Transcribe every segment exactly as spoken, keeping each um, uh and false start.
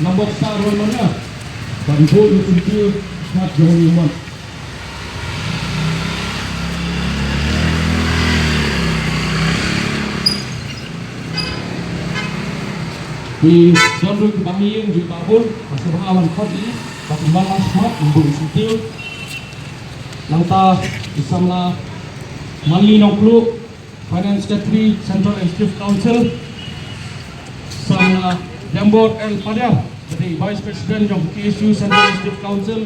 Nambok Star Roy Mania ban buh ïa u syntiew shat jong u mon. Ki don ruh ki bang ïing jong ki bah bun, ba sngewbha ban khot ïa ki, ba kin wan lang smat ban buh ïa u syntiew. Nangta i samla Manli Nongkluh, Finance Secretary, Central Executive Council, samla Jambor L Padia, ba dei Vice President jong K S U Central Executive Council,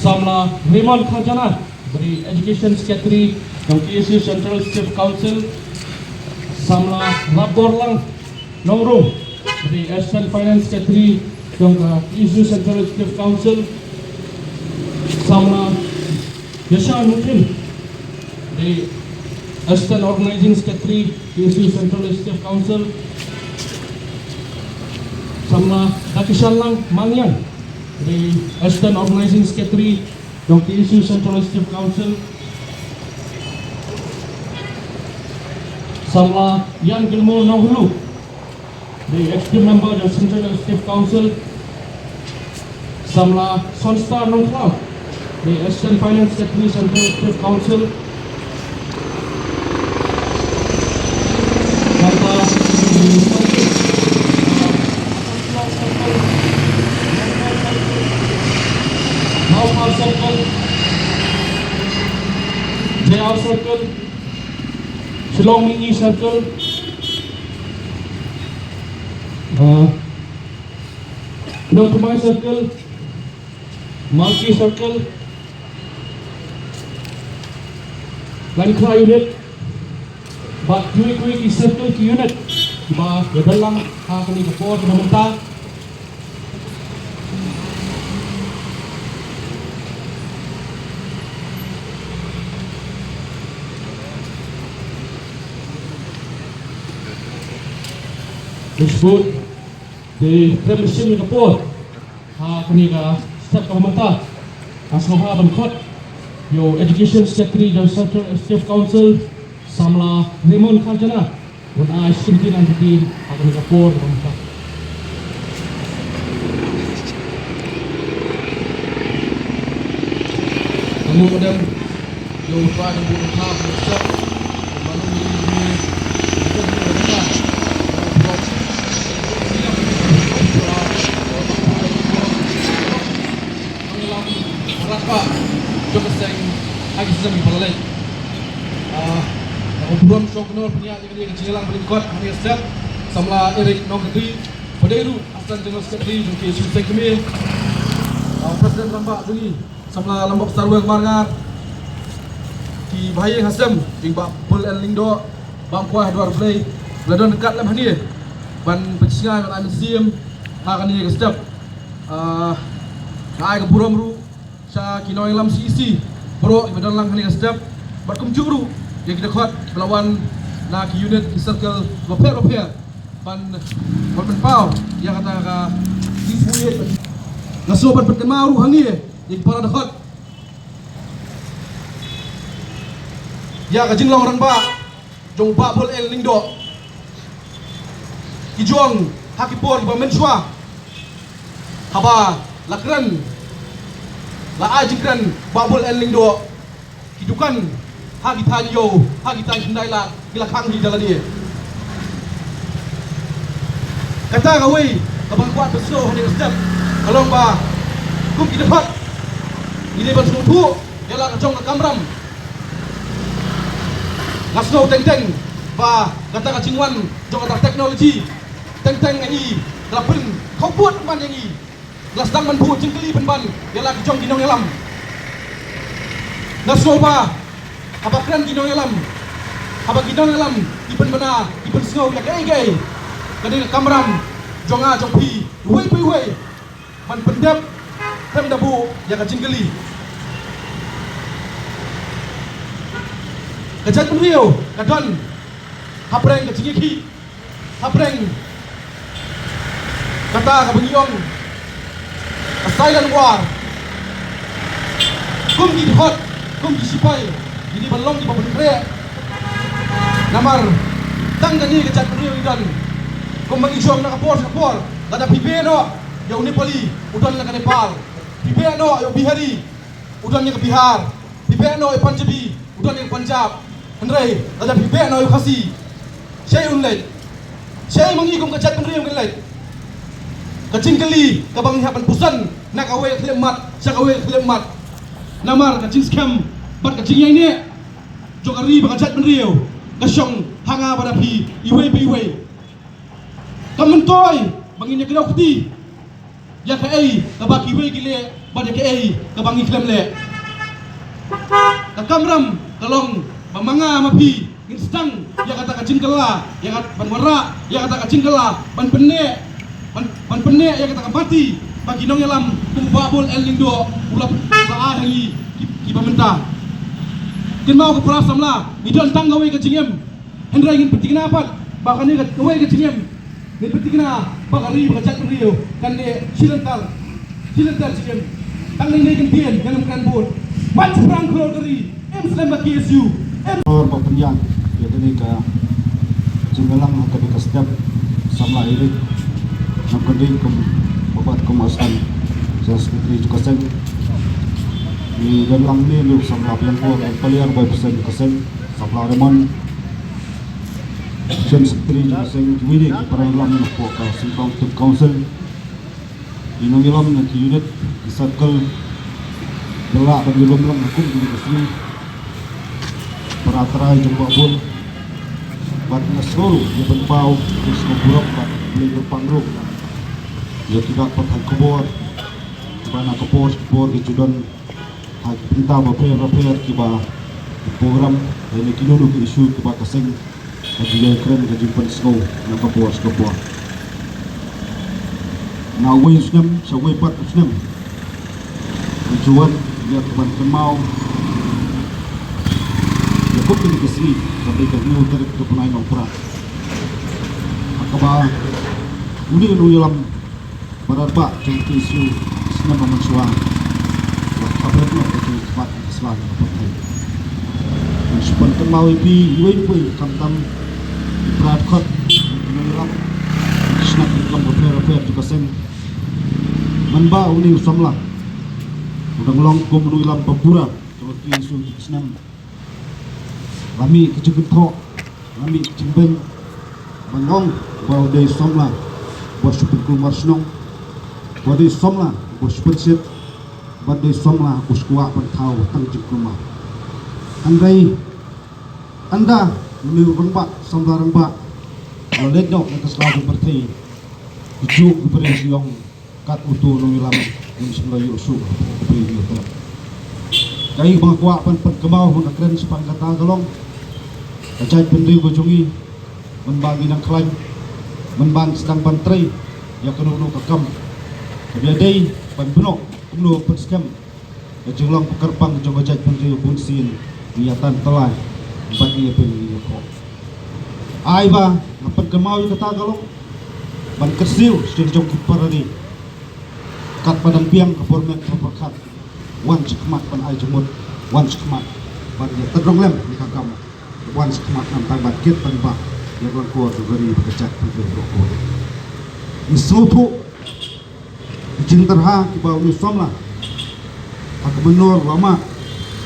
samla Raymond Kharjana, ba dei Education Secretary jong K S U Central Executive Council, samla Rapborlang Nongrung, ba dei Assistant Finance Secretary jong ka K S U Central Executive Council, samla Yasha Nuthin, ba dei Assistant Organizing Secretary, K S U Central Executive Council, samla Dakishanlang Mangyang, ba dei Assistant Organizing Secretary jong K S U Central Executive Council, samla Ian Gilmore Nonghulu, the Executive Member jong Central Executive Council, samla Sonstar Nongkhlaw, the Assistant Finance Secretary, Central Executive Council, samla Circle, J R Circle, Shillong Mini Circle, uh, Nongthymmai Circle, Malki Circle, Laitkhrah Unit, bad kiwei kiwei ki circle ki unit kiba ïadon lang ha kane ka por kaba mynta. Dei shibun, dei trei mynsiem ïa ka por. Ha kane ka step kaba mynta, nga sngewbha ban khot ïa u Education Secretary jong Central Executive Council, samla Raymond Kharjana, ban ai shisien ïa kane ka por kaba mynta. Ka mut ka dem, ïa u Trai u bun u tha u step, u manu ni ni, u bun u tha, u bun u tha. Nongïalam rangbah jong ka seng ha ki seng ki ba la leit. Ah, nga burom shong kynnoh pynïaid ïa kane ka jingïalang ba lyngkot ha kane ka step, samla Eric Nongkynrih, ba dei ruh Assistant General Secretary jong K S U Seng Kmie, ah, President rangbah jong ngi, samla Lambok Sarweng Marngar, ki bahaïing hasem jong i Bah Bul L Lyngdoh, bam kwai ha dwar Blei, ba la don ryngkat lem hangne ban pynsngew ban ai mynsiem ha kane ka step. Ah, nga ai ka burom ruh sha ki nongïalam C E C baroh kiba don lang hangne ka step, bad kumjuh ruh ïa ki dkhot kiba la wan na ki unit, ki circle bapher bapher ban, ban pynpaw ïa kata ka. Nga sngewbha ban pynkynmaw ruh hangne ïa ki para dkhot ïa ka jinglong rangbah jong u Bah Bul L Lyngdoh. Ki jong ha ki por kiba mynshuwa, haba la kren, la ai jingkren Bah Bul L Lyngdoh, ki dukan ha ki thaiñ ïew, ha ki thaiñ Khyndailad ki la khang hi da lade. Kata kawei kaba nga kwah pynsngew hangne ka step ka long ba kum ki dkhot ngi dei ban sngewthuh ïa la ka jong ka kamram. Nga sngew teng teng ba kata ka jingwan jong kata ka technology teng teng ïa ngi ka la pynkhawpud pynban ïa ngi. Nga la sdang ban buh jingkylli pynban ïa la ki jong ki nongïalam. Nga sngew ba haba kren ki nongïalam, haba ki nongïalam ki pynbna, ki pynsngew ïa kaei kaei, ka dei ka kamram jong nga jong phi uwei pa uwei ban pyndep, khlem da buh ïa ka jingkylli. Ka jaitbynriew ka don hapdeng ka jingïakhih, hapdeng kata kaba ngi ong ka silent war. Kum ki dkhot, kum ki sipai, ngi dei ban long kiba pynkhreh. Namar tang kane ka jaitbynriew ngi don, kumba ngi shong na ka por sha ka por, Lada phi beh noh ïa u Nepali, u don na ka Nepal. Phi beh noh ïa u Bihari, u don na ka Bihar. Phi beh noh ïa u Punjabi, u don na ka Punjab. Hynrei lada phi beh noh ïa u Khasi, shaei un leit? Shaei ma ngi kum ka jaitbynriew ngin leit? Ka jingkylli kaba ngi hap ban pyrshang na kawei ka khyllipmat sha kawei ka khyllipmat. Namar ka jingskhem bad ka jingïaineh jong ka ri bad ka jaitbynriew ka shong ha nga bad ha phi iwei pa iwei. Kam myntoi ba ngin ïakdew kti ïa kaei kaba kiwei ki leh bad ïa kaei kaba ngi khlem leh. Ka kamram ka long ba ma nga ma phi ngin sdang ïa kata ka jingkylla, ïa kata ban wanrah ïa kata ka jingkylla, ban pynneh, ban, ban pynneh ïa kata ka party ba ki nongïalam kum u Bah Bul L Lyngdoh u la ai ha ngi ki, kiba mynta. Kynmaw ko para samla, ngi don tang kawei ka jingim. Hynrei ngin pynthikna pat ba kane kawei ka jingim, ngin pynthikna ba ka ri bad ka jaitbynriew kan leh shilynter, shilynter jingim. Tang dei ne kin tieng ïa ka kren bun. Pynshong pyrshang khyndiat ka ri, im slem ka K S U, im. Or ba pynïaid ïa kane ka jingïalang ha kane ka step, samla Eric, ngam kyndiah kum, ba pat kum u Assistant General Secretary jong ka seng. Ngi don lang ne u samla Biang Bor, em paliar bai pyrshang ka seng. Samla Raymond, General Secretary jong ka seng, kiwei de ki para ïalam na poh ka Seng Kong Student Council, ki nongïalam na ki unit, ki circle, ki lah ban ïalum lang ha kum kine ki sngi, para trai jong Bah Bul, bad nga sngew ruh ïa pynpaw, ïa sngewbha bad Blei kyrpang ruh ïa ki dak pathai khubor ba na ka por ka por ki ju don ha ki bynta bapher bapher kiba ki program lane kino kino ki issue kiba ka seng ka ju ïakren ka jingpynsngew na ka por sha ka por. Na uwei u snem sha uwei pat u snem, ngi ju wan ïa ka ban kynmaw ïa kum kine ki sngi, ka dei ka hynñiew tarik ka bnai Nohprah, ha kaba une u nongïalam ba rangbah jong ka K S U snem ba mynshuwa la khapret noh ka jingïakhmat ka sla ka pyrthei. Ngi shu pynkynmaw ïa phi iwei pa iwei, khamtam ki para dkhot, ki nongïalam, ki shnat ki kam bapher bapher jong ka seng. Mynba une u samla u dang long kum u nongïalam ba pura jong ka K S U ka snem, la mih ka jingkynthoh, la mih ka jingbeiñ ban ong ba u dei u samla uba shu pynkulmar shnong, ba u dei u samla uba shu pynshit, ba u dei u samla uba shu kwah ban thaw tang jingkulmar. Hynrei ynda une u rangbah, samla rangbah, u la leit noh na ka sla jong ka pyrthei, ki juh ki briew ki ong, kat uto u nongïalam un sngewlem ïoh shuh ha ka pyrthei. Kaei ba nga kwah ban pynkynmaw, ba nga kren shaphang kata ka long, ka jaitbynriew ka jong ngi, mynba ngi nang khlaiñ, mynba ngi sdang ban trei ïa kano kano ka kam, ka dei ban pynnoh kumno pynskhem ka jinglong ka kyrpang jong ka jaitbynriew. Bun sien ngi ïa tan tyllai bad ngi ïa pynïakhoh. Ai ba nga pynkynmaw ïa kata ka long ban kyrsiew sha ki jong ki para ri. Katba dang biang ka por met ka por pyrkhat, wan shakhmat ban ai jingmut, wan shakhmat ban ïa tyrkhong lem ïa ka kam, wan shakhmat nangta ban kit ban bah ïa ka long ka jong ka ri bad ka jaitbynriew baroh kawei. Ngi sngewthuh ki jingtyrha kiba une u samla ha ka mynnor u la mad,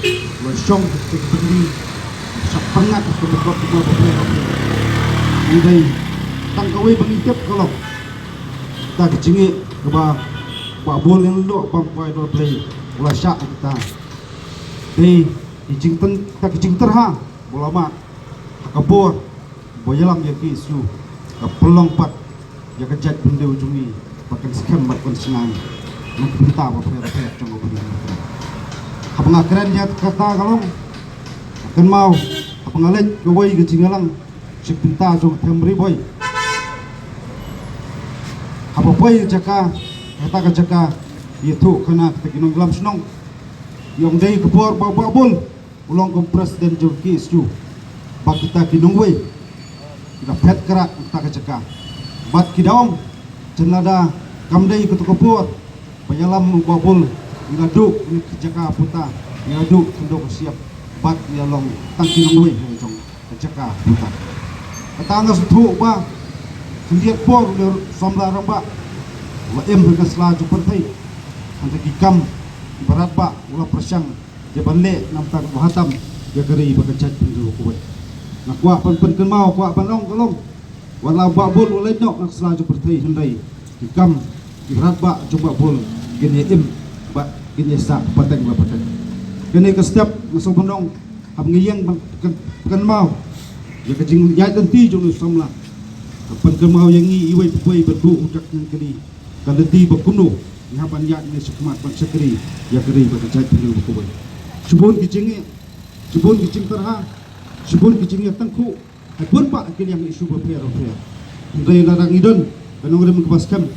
u la shong ha ka pyrthei, u la shah pynngat ha ka mynnor u la mad. Hynrei tang kawei ba ngi tip ka long, kata ka jingeh kaba u Bah Bul Lyngdoh, bam kwai dor Blei, u la shah ïa kita. Dei ki jingtyrha, kata ka jingtyrha ba u la mad ha ka bor ba ïalam ïa ka K S U, ka pynlong pat ïa ka jaitbynriew jong ngi ba kan skhem bad kan shngain na ka bynta bapher bapher jong ka bynriew. Haba nga kren ïa kata ka long, nga kynmaw haba nga leit kawei ka jingïalang sha ka bynta jong ka Them Ri Bhoi, haba poi ka jaka, kata ka jaka, ïathuh khana kita ki nongïalam shnong, ïa ong dei ka por ba u Bah Bul u long kum president jong ka K S U, ba kita ki nongwei ki da phet krad kata ka jaka, bad ki da ong, jan lada kam dei kato ka por ba ïalam u Bah Bul, ngi la duh kane ka jaka puta, ngi la duh khyndew ka shyiap, bad ngi la long tang ki nongwei ha jong ka jaka puta. Kata nga sngewthuh ba khyndiat por u samla rangbah la im ha ka sla jong pyrthei. Hynrei ki kam kiba radbah u la pyrshang ïa ban leh namar ba ha tam ïa ka ri bad ka jaitbynriew kawei. Nga kwah ban pynkynmaw, kwah ban ong ka long, wat la Bah Bul u leit noh na ka sla jong pyrthei hynrei ki kam kiba radbah jong Bah Bul kin ïa im bad kin ïa sah pateng la pateng. Kane ka step nga sngewbha ban ong, haba ngi ïeng ban pyn-, pynkynmaw ïa ka jingïaid lynti jong u samla, ka pynkynmaw ïa ngi iwei pa iwei ban buh u dak jingkylli. Ka lynti ba kumno ngi hap ban ïaid ne shakhmat ban shakri ïa ka ri bad ka jaitbynriew kawei. Shibun ki jingeh, shibun ki jingtyrha, shibun ki jingeh tyngkhuh ha bun bah ki liang issue bapher bapher. Hynrei lada ngi don ka nongrim kaba skhem,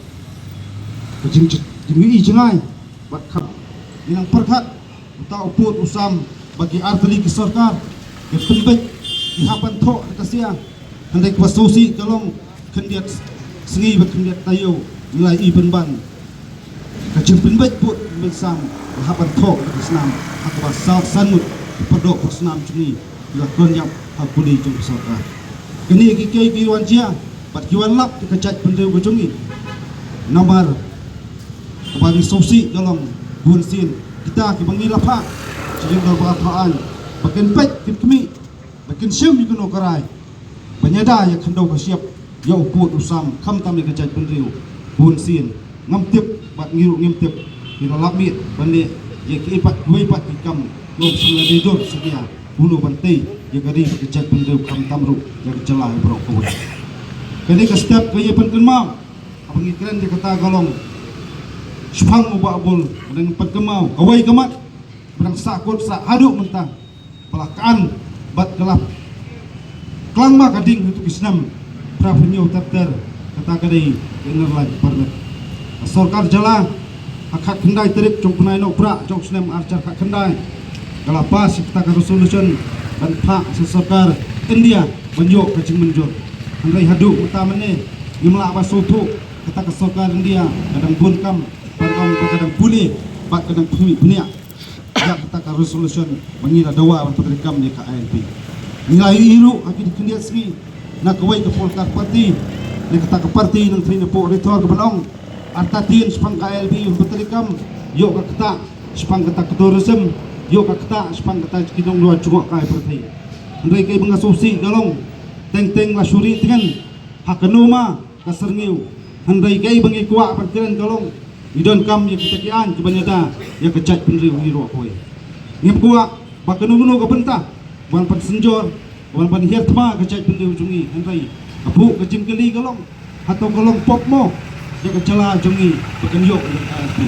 ka jing, jingïohi jngai bad kham, ngi nang pyrkhat uta u pud u sam ba ki artylli ki sorkar ki pynbeit, ki hap ban thoh da ka sia. Hynrei kaba sngewsih ka long khyndiat sngi bad khyndiat taïew ngi la ïohi pynban ka jingpynbeit pud pynbeit sam, la hap ban thoh da ka snam ha kaba saw san ngut ki pardoh parsnam jong ngi ki la khlon ïap ha kuli jong ka sorkar. Kine ki kiei ki wan jia bad ki wan lap ïa ka jaitbynriew ka jong ngi. Namar kaba ngi sngewsih ka long bunsien kita kiba ngi la phah sha ki dorbar thaw aiñ ba kin peit kin khmih ba kin shim ïa kano ka rai ban ïada ïa ka khyndew ka shyiap ïa u pud u sam khamtam ïa ka jaitbynriew. Bunsien ngam tip bad ngi ruh ngim tip ki la lap miet ban leh ïa kiei pat kiwei pat ki kam, ngam shym la dei dur satia kumno ban tei ïa ka ri bad ka jaitbynriew khamtam ruh ïa ka jylla baroh kawei. Kane ka step ka ïa pynkynmaw haba ngi kren ïa kata ka long shaphang u Bah Bul, ka dang pynkynmaw kawei ka mat ba dang sah kut sah haduh mynta ba la kan bad ka la klang ma ka ding ha kito ki snem phra phew hynñiew ter ter, kata ka dei ka Inner Line Permit. Ka sorkar jylla ha khatkhyndai tarik jong u bnai Nohprah jong u snem arhajar khatkhyndai ka la pass ïa kata ka resolution ban phah sha sorkar India ban ïoh ka jingmynjur. Hynrei haduh mynta mynne ngim lah ban sngewthuh kata ka sorkar India ka dang bun kam ban ong ba ka dang pule bad ka dang pynmih bniah ïa kata ka resolution ba ngi la dawa ban pyntreikam ïa ka I L P. Ngi la ïohi ruh ha kine ki khyndiat sngi na kawei ka political party, na kata ka party nongtrei na pdeng Ri Thor ka ban ong artatien shaphang ka I L P ban pyntreikam, ïoh ka ktah shaphang kata ka tourism, ïoh ka ktah shaphang kata ki nongwan jngohkai pyrthei. Hynrei kaei ba nga sngewsih ka long teng teng la shu rieh tngen ha kano ma ka syrngiew. Hynrei kaei ba ngi kwah ban kren ka long ngi donkam ïa kita ki aiñ kiban ïada ïa ka jaitbynriew hi ruh kawei. Ngim kwah ba kano kano ka bynta ban pynsynjor, ban pynhiar thma ka jaitbynriew jong ngi. Hynrei ka buh ka jingkylli ka long hato ka long pop mo ïa ka jylla jong ngi ba kan ïoh ïa ka I L P?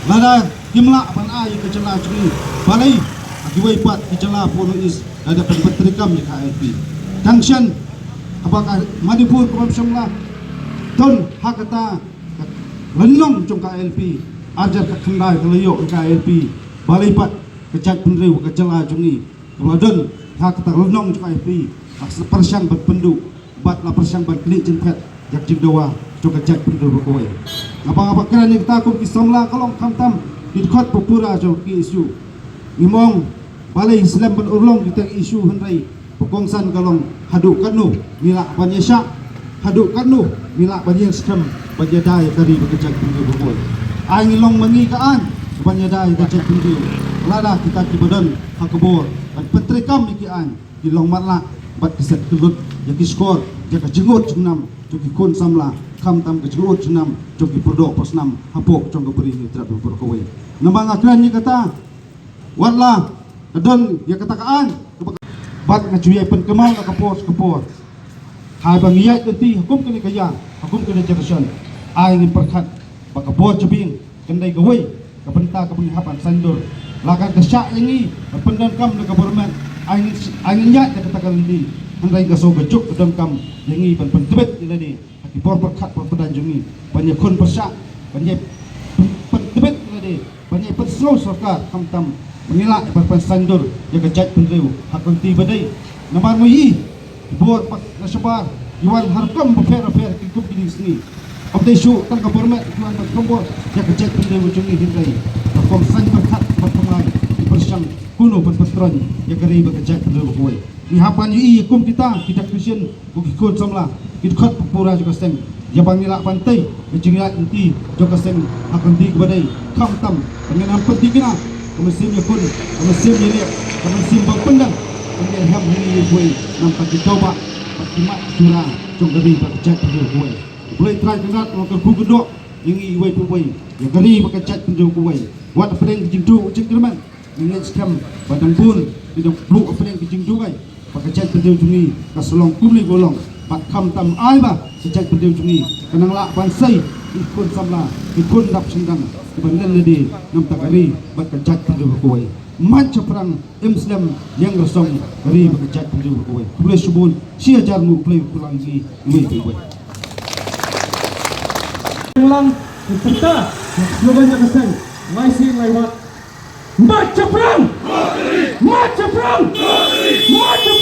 Lada kim lah ban ai ïa ka jylla jong ngi, balei ha kiwei pat ki jylla hapoh North East la dep ban pyntreikam ïa ka I L P? Tang shen haba ka Manipur ka bym shym la don ha kata ka lynnong jong ka I L P, arhajar khatkhyndai ka la ïoh ïa ka I L P, balei pat ka jaitbynriew ka jylla jong ngi kaba la don ha kata ka lynnong jong ka I L P la pyrshang ban pynduh bad la pyrshang ban knieh jingphet ïa ka jingdawa jong ka jaitbynriew baroh kawei? Nga ba, nga ba kren ïa kata kum ki samla ka long khamtam ki dkhot ba pura jong ki issue. Ngim ong balei slem ban urlong kita ki issue, hynrei ba kongsan ka long haduh katno ngi lah ban ïashah, haduh katno ngi lah ban ïeng skhem ban ïada ïa ka ri bad ka jaitbynriew baroh kawei. Ai ngi long ma ngi ka aiñ ban ïada ïa ka jaitbynriew. Lada kita kiba don ha ka bor ban pyntreikam ïa ki aiñ ki long matlah bad ki set kyllut ïa ki shkor ïa ka jingud jingnam jong ki khun samla, khamtam ka jingud jingnam jong ki pardoh parsnam hapoh jong ka bri ngi trai baroh kawei. Namar nga kren ïa kata, wat la ka don ïa kata ka aiñ kaba, bad nga ju ïai pynkynmaw na ka por sha ka por, haba ngi ïaid lynti ha kum kane ka ïa, ha kum kane ka generation, ai ngin pyrkhat ba ka bor jabieng kan dei kawei ka bynta kaba ngi hap ban saiñdur. La kan ka shah ïa ngi ban pyndonkam da ka bor met, ai ngin, ai ngin ïaid da kata ka lynti. Hynrei ka shu ka juk ka donkam ïa ngi ban pyntbit ïa lade ha ki por pyrkhat por pyrdan jong ngi, ban ïakhun pyrshah, ban ïa pyn-, pyntbit ïa lade, ban ïa pynsngew sorkar, khamtam ba ngi lah ban pynsaindur ïa ka jaitbynriew ha ka lynti ba dei. Namar ngi ïohi ki bor bad na shabar ki wan ha rukom bapher bapher ki kum kine ki sngi. Ym dei shuh tang ka bor met ki wan ban pynbor ïa ka jaitbynriew jong ngi, hynrei ka rukom saiñ pyrkhat bad pynlait ki pyrshang kumno ban pyntroiñ ïa ka ri bad ka jaitbynriew kawei. Ngi hap ban ïohi kum kita ki dak ki shin, ko ki khun samla, ki dkhot ba pura jong ka seng. Ïa ba ngi lah ban tei ka jingïaid lynti jong ka seng ha ka lynti kaba dei, khamtam ba ngin ym pynthikna ka mynsiem ïakhun, ka mynsiem ïaleh, ka mynsiem ba pyndang, ban ïahem ha ngi ïa kiwei na ka bynta ki paidbah bad ki mat ki jura jong ka ri bad ka jaitbynriew kawei. U Blei Trai Kynrad un kyrkhu kyrdoh ïa ngi iwei pa iwei, ïa ka ri bad ka jaitbynriew kawei. Wat hapdeng ka jingduh jingkyrmen, ngi ngeit skhem ba dang bun ki dang pluh hapdeng ka jingduwai ba ka jaitbynriew jong ngi ka sa long kumne ba long, bad khamtam ai ba ka jaitbynriew jong ngi kan nang lah ban sei ki khun samla, ki khun dap shyndang kiban len lade na ka bynta ka ri bad ka jaitbynriew kawei. Mat shaphrang, im slem, ïeng rasong, ka ri bad ka jaitbynriew kawei. Khublei shibun, shi hajar nguh khublei, khublei ngi iwei pa iwei. Lang, pynta, slogan jong ka seng, lai sien lai wat. Mat shaphrang! Mat shaphrang! Mat shaphrang!